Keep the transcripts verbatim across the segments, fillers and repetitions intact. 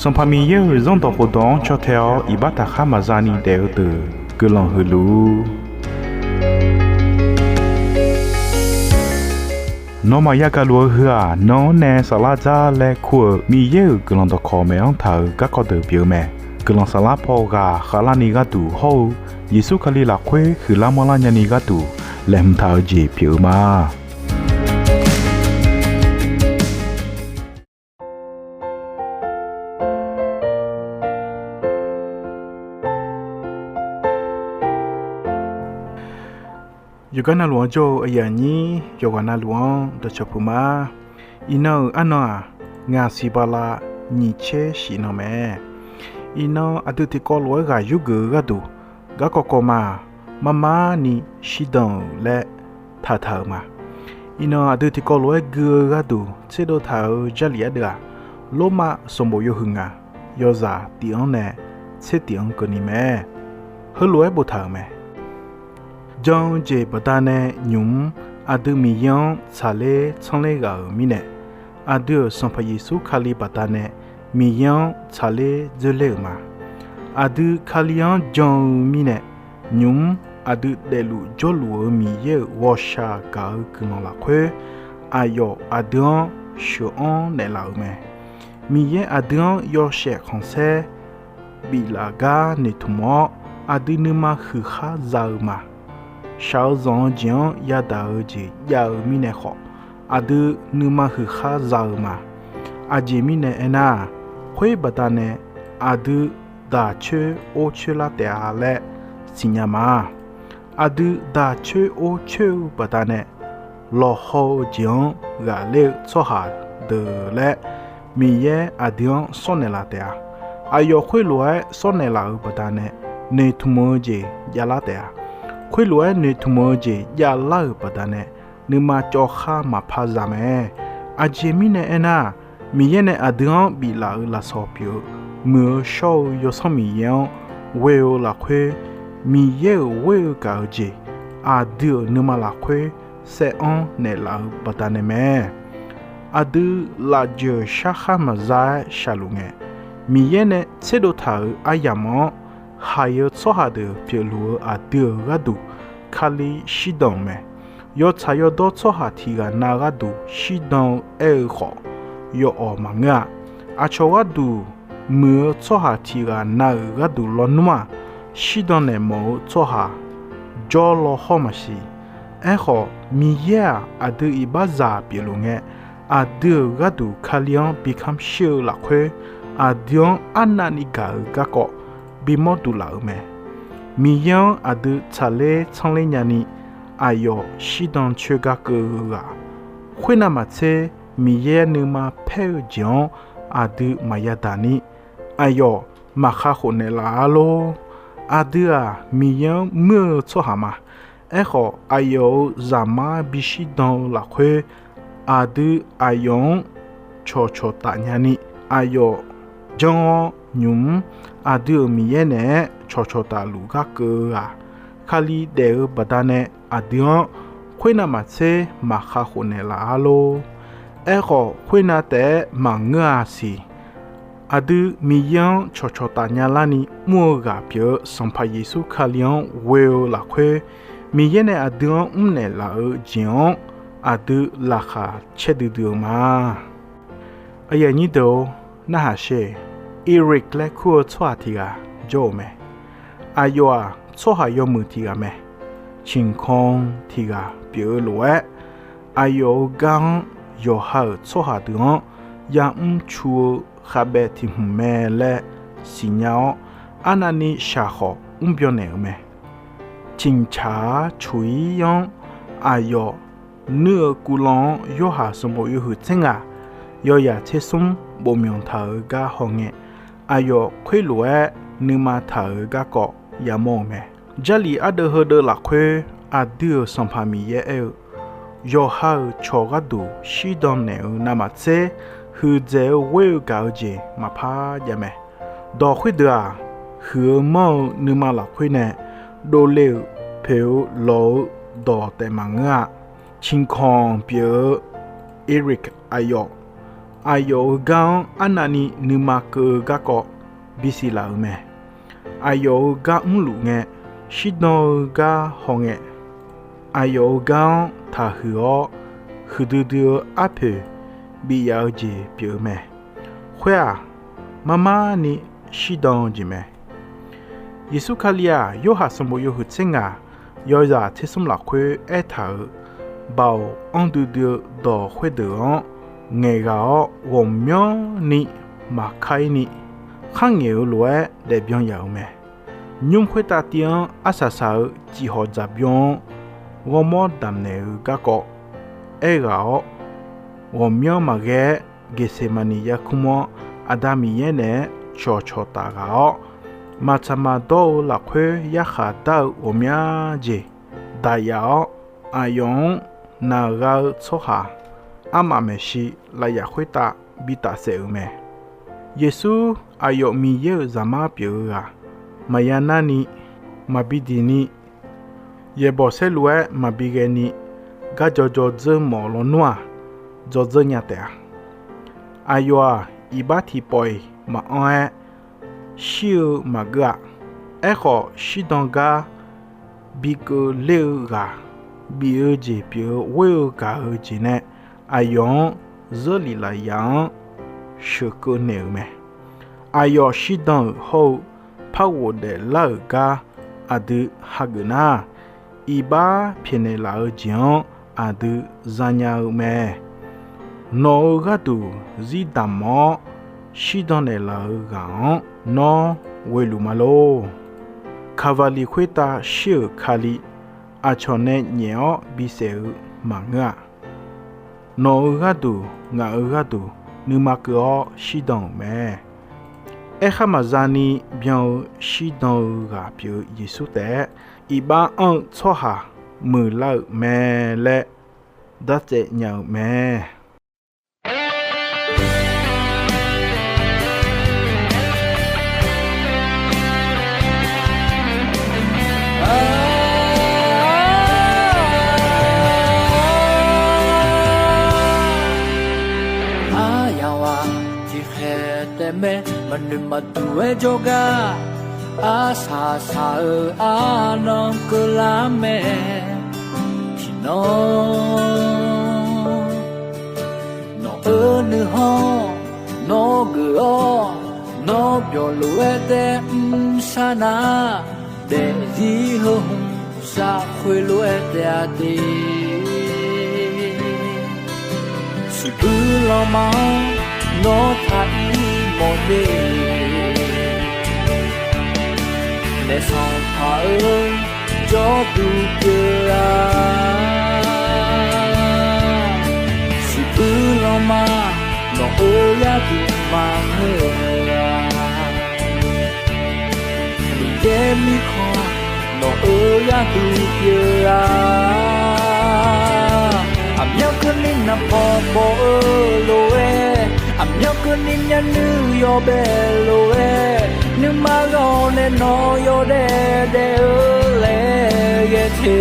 Sanqpaq Miqyaer-euq Zanrdawq khofdawq-anr caw tae-awr iqbax taqkhar maqza ni daef-eu deuq guiqlanq huiq luf-ur. Nawmaf yagaq luf-eu heu-aq, nan-anr nae saflar dzar laer kur-euq Miqyaer-euq guiqlanq dawqkawq maeq-anr taq-euq garkawv deuq pyeuf-eu mae. Guiqlanq saflar paw ghaq khavlarni gharduq hawr-eu Yeqsur Kali lafkhoer huiqlar manrlar nyani gharduq laeqhmq taq-eu jeq pyeuf-eu ma. Yawqgar navluf-anr jawr-eu aqyuif aqnyir yawqghaq navluf-anr dawqcawq puq ma. Iqnan-euq arnan-aq, ngaq siq bala nyiq tser shif nan mae. Iqnan aqdui tiqkawv lof-aer ghaq yurgeuf-eu gharduq, garkawv kawv ma-aq, marmar ni shirdan-euq laer taqtaq-euq ma. Iqnan aqdui tiqkawv lof-aer gui-eu gharduq tserdov taq-euq Jarlif ardeuv-aq, Lormav sanqbof yawhuiq ngaq yawzaq tif-anr nae tser tif-anr keuvni mae. Heulof-aer boftaq-euq mae. Jan-eu jeq baqdanae nymq-mr aqdui Miqyaer-anr tsaqler tsanr ler ghaq-euq mirnae, aqdui-euq Sanqpaq Yeqsur Kali baqdanae Miqyaer-anr tsaqler dzoerler-euq ma. Aqdui Kali-anr jan-eu mirnae, nymq-mr aqdui daefluf jawrluf-eu Miqyaer-euq ghawqshaq gaq-eu guiqlanq lafkhoer, aqyawf aqdui-anr sheuq-anr naeqlaf-euq mae. Miqyaer aqdui-anr yawshaef khanqsaer biflaf gar noeqtmq-awr, aqdui nuima huiqkhar za-eu ma. Shaq-eu zanq-eu jeq-anr yadaq-eu jeq jav-eu mirnae khawf, aqdui nuima huiqkhar za-eu ma. Aqjeq mirnae aernar-aq, khoer baqdanae aqdui daq coer or coer lar taef-a laer siqnya ma. Aqdui daq coer or coer-eu baqdanae lawqhaw-eu jeq-anr ghaqler-eu tsawrhaq deuq laer Miqyaer aqdui-anr sawr naeqlaf taef-a. Aqyawf khoerlof-aer sawr naeqlaf-euq baqdanae noeqtmq-eu jeq javlar taef-a. Khoerlof-aer noeqtmq-eu jeq javlar-euq baqdanae nuima cawvkhar maqpar za mae. Aqjeq mirnae aernar-aq, Miqyaer nae aqdui-anr biflaf-euq lafsawq pyeuf-eu muiq-eu shawr-eu Yawsanr Miqyaer-anr ghoe-eu lafkhoer, Miqyaer-euq ghoer-eu gaq-eu jeq aqdui-euq nuima lafkhoer saev-anr naeqlaf-eu baqdanae mae. Aqdui lafjeuq sharkhar maqza-aer shaqluf ngae, Miqyaer nae tserdov taq-euq aryamq-anr haiq-eu tsawrhaq deuq pyeufluf-eu aqdui-euq gharduq Kali shirdan-euq mae. Yawtsaq yawdawr tsawrhaq tiq ghaq na gharduq shirdan-eu aer-eu khawf, yawawq maqngeur-a. Aqcawq gharduq muiq-eu tsawrhaq tiq ghaq na-euq gharduq lawnmr-aq, shirdan naeq mawf-eu tsawrhaq jawr law hawr maqsiq. Aerkhawf, Miqyaer-aq, aqdui iqbaxzaq pyeufluf ngae, aqdui-euq gharduq Kali-anr bikamr shir-eu lafkhoer, aqdui-anr arnavni gaq-eu garkawv bimawr duq laf-euq mae. Miqyaer-anr aqdui tsaqler tsanrler nyani, aqyawf shirdan coer gar keuv-eu ghaq, khoernav maqtser Miqyaer nuima paer-eu jeq-anr aqdui maqya daq ni, aqyawf maqkhav khofnaeq laf-a lor. Aqdui-aq, Miqyaer-anr muir-eu tsawrhaq ma. Aerkhawf, aqyawf-euq zaqmar bishir dan-eu lafkhoer, aqdui aqyawf-anr cawqcawq taf nyani, aqyawf janr-awr nymq-mr aqdui-euq Miqyaer naeq-aer cawqcawq tafluf gar keuv-eu-aq, Kali daef-eu baqdanae aqdui-anr khoernav maqtser maqkhav khofnaeq laf-a lor. Aerkhawf, khoernav taef-aer maqngeur-a siq. Aqdui Miqyaer-anr cawqcawq taf nya larni mr-eu ghaq pyeuf-eu Sanqpaq Yeqsur Kali-anr ghoe-eu lafkhoer, Miqyaer nae aqdui-anr mrnaeq laf-eu jeq-anr aqdui laqkhaq caerdui dui-eu ma. Aqyuif aqnyir deuq-or, narhaq sher. Eric laer kur-eu tsawrhaq tiq ghaq jawr-euq mae. Aqyawf-aq, tsawrhaq yawmuiq tiq ghaq mae. Ciqkan tiq ghaq pyeuf-eu lof-aer, aqyawf-euq gar-anr yawqha-euq tsawrhaq deuq-anr yamr cu-eu khavbaev tiq hmq mae laer siqnya-awr, arnavni shaq khawf mrbyan naeq-euq mae. Ciqcaq-ar coq-ir-anr aqyawf nuir-eu kuvlanr-anr Yorhaq sanqbof yawhuiq tser ngaq yawzaq tser smr bofmyanq taq-euq gar hawngae, aqyawf khoerlof-aer nuima taq-euq garkawv yamawr-euq mae. Jarlif ardeuv heudeuv lafkhoer aqdui-euq Sanqpaq Miqyaer aer-eu, yawqha-euq cawq gharduq shirdan naeq-eu navmaqtser, huiqdzaeq-eu ghoer-eu gaq-eu jeq maqpar jav mae. Dawq khoerdeuq-aq, huiq-eu manr-eu nuima lafkhoer nae dovle-euq poeq-eu lawq-eu dawq taef maqngeur-a. Ciqkanq pyeuf-eu Eric aqyawf aqyawf-euq gar-anr arnavni nuima keuv-eu garkawv bisiq laf-euq mae. Aqyawf-euq gar mrluf ngae, shirdan-eu gar hawngae, aqyawf-euq gar-anr taqhuiq-awr, huiqdui dui-eu arpoeq bif yaf-eu jeq pyeuf-eu mae. Khoer-aq, mar mar ni shirdan-eu jeq mae. Yeqsur Kali-aq, Yorhaq sanqbof yawhuiq tser ngaq, yawzaq tser smr lafkhoer aertaq-euq, Baoq anr duidui-eu dawq khoerdeuq-anr ngaeqghaq-awr ghawqmyanrni maqkar-ir ni, kharngaeq-eu lof-aer daefbyan yaf-euq mae. Nymr khoertav tiv-anr arsaq saq-eu cifhawq dzaqbyan-anr ghawrmawr damq naeq-eu garkawv aerghaq-awr, ghawqmyanr maqghae-aer Geqseqmaqniq yarkmr-anr Aqda Miqyaer naeq-aer cawqcawq taf ghaq-awr, maqtsaq maqdawr-eu lafkhoer yarkhaq dar-eu ghawqmya jeq daqyaf-awr, aqyawf-anr naq gha-eu tsawrhaq armaf maeqshi lafyaf khoertav bitaf saef-euq mae. Yeqsur aqyawf Miqyaer-euq Zaqmar pyeuf-eu ghaq maqya narni, maqbi diqni, yaeqbawq saerlu-aer maqbi ghaeni, gar jawrjawr dzeur mawf lawnmr-aq, dzawrdzeur nya taef-a. Aqyawf-aq, iqbax tiqpawf-iq maqanr-aer, shir-eu maqgeur-a. Aerkhawf, shirdan gar bi keuvler-eu ghaq, bif-eu jeq pyeuf-eu ghoer-eu gaq-eu jeq nae aqyawf-anr zeurlif lafyaf-anr sheuqkeuv naeq-euq mae. Aqyawf shirdan-euq hawr-eu par ghofdaef lar-euq gar aqdui hageuf nar, iqbax pyaeqnaeq laf-eu jeq-anr aqdui zanya-eu mae. Nawq-euq gharduq zir damq-awr shirdan naeqlaf-eu ghaq-anr nawr ghoeluf ma lor. Kaqvaqliq khoertav shir-euq Kali aqcawq nae nyaef-awr bisaef-eu maqngeur-a. Nawq-euq gharduq, ngaq-euq gharduq nuima keuv-awr shirdan-euq mae. Aerkhar maqza ni byan-eu shirdan-eu ghaq pyeuf-eu Yeqsur taef-aer, iqbax anr-eu tsawrhaq muiqlar-euq mae laer dartsaev nya-euq mae. Aryamq-aq tiqkhaeq taef mae, maqnoeq maqduq-aer jawrgar, arsaq saq-eu arnan keuvlar mae. Tiqnan nawq-eu nuikhanr nawr geuf-awr, nawr byawq lof-aer taef mr sar nar, daefzir heu hmq sar khoerlof-aer taef-a de. Siqbuir lanma-anr nawr taq ir mawf de. Naef sanqpaq-eu jawrduq pyeuf-a. Siqbuir lanma nawq-euq yarduq maqngeur-a. Miqyaer mirkhanq nawq-euq yarduq pyeuf-a. Aqmyanluf keuvni naqpaw paw-eu lof-aer, aqmyanluf keuvni myavnuiv yawbae lof-aer, nuima ghaq nae nawq yawdaef daef-eu laer ghae te.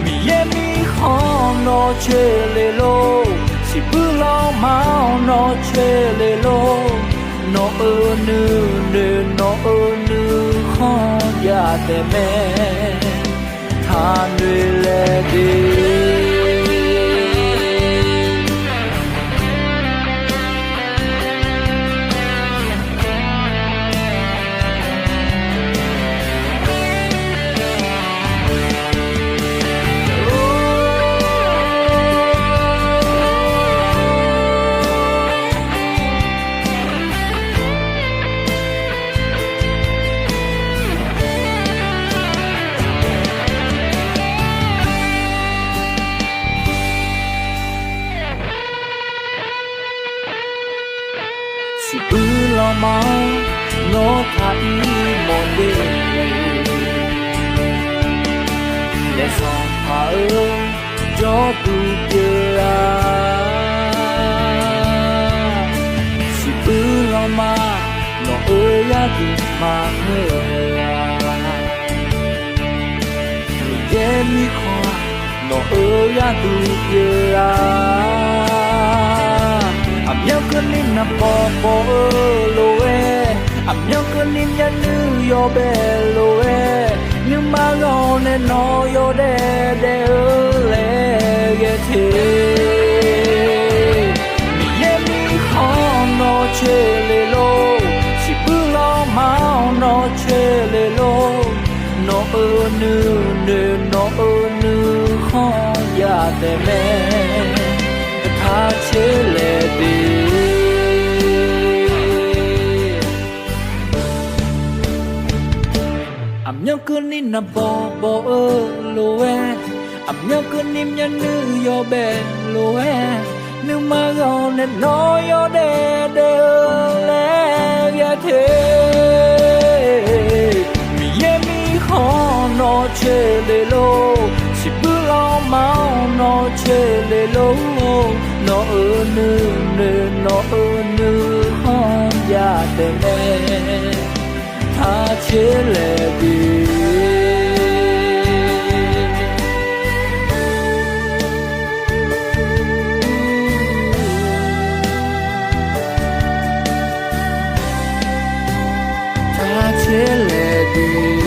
Miqyaer mirkhanq nawq coer le lor, siqbuir lanma-anr nawq coer le lor. Nawq-euq nuinoeq nawq-euq nuikhanr jav taef mae, taqnoeq laer de. Siqbuir lanma-anr nawr taq ir mawf de. Naef sanqpaq-eu jawrduq pyeuf-a. Siqbuir lanma nawq-euq yarduq maqngeur-a. Miqyaer mirkhanq nawq-euq yarduq pyeuf-a. Naqbawq bawq-eu lof-aer, aqmyanluf keuvni myavnuiv yawbae lof-aer, nuima ghaq-awr nae nawr yawdaef daef-eu laer ghae te. Miqyaer mirkhanq nawr coeqle lor, siqbuir lanma-anr nawr coeqle lor, nawq-euq nuinoeq nawq-euq nuikhanr yadaef mae, taq taq coer laer de. Aqmyanluf keuvni naqbawq bawq-eu lof-aer, aqmyanluf keuvni myavnuiv yawbae lof-aer, nuima ghaq-awr nae nawr yawdaef daef-eu laer ghae te. Miqyaer mirkhanq nawr coeqle lor, siqbuir lanma-anr nawr coeqle lor, nawq-euq nuinoeq nawq-euq nuikhanr yadaef mae, taq taq coer laer de. Taq taq coer laer de.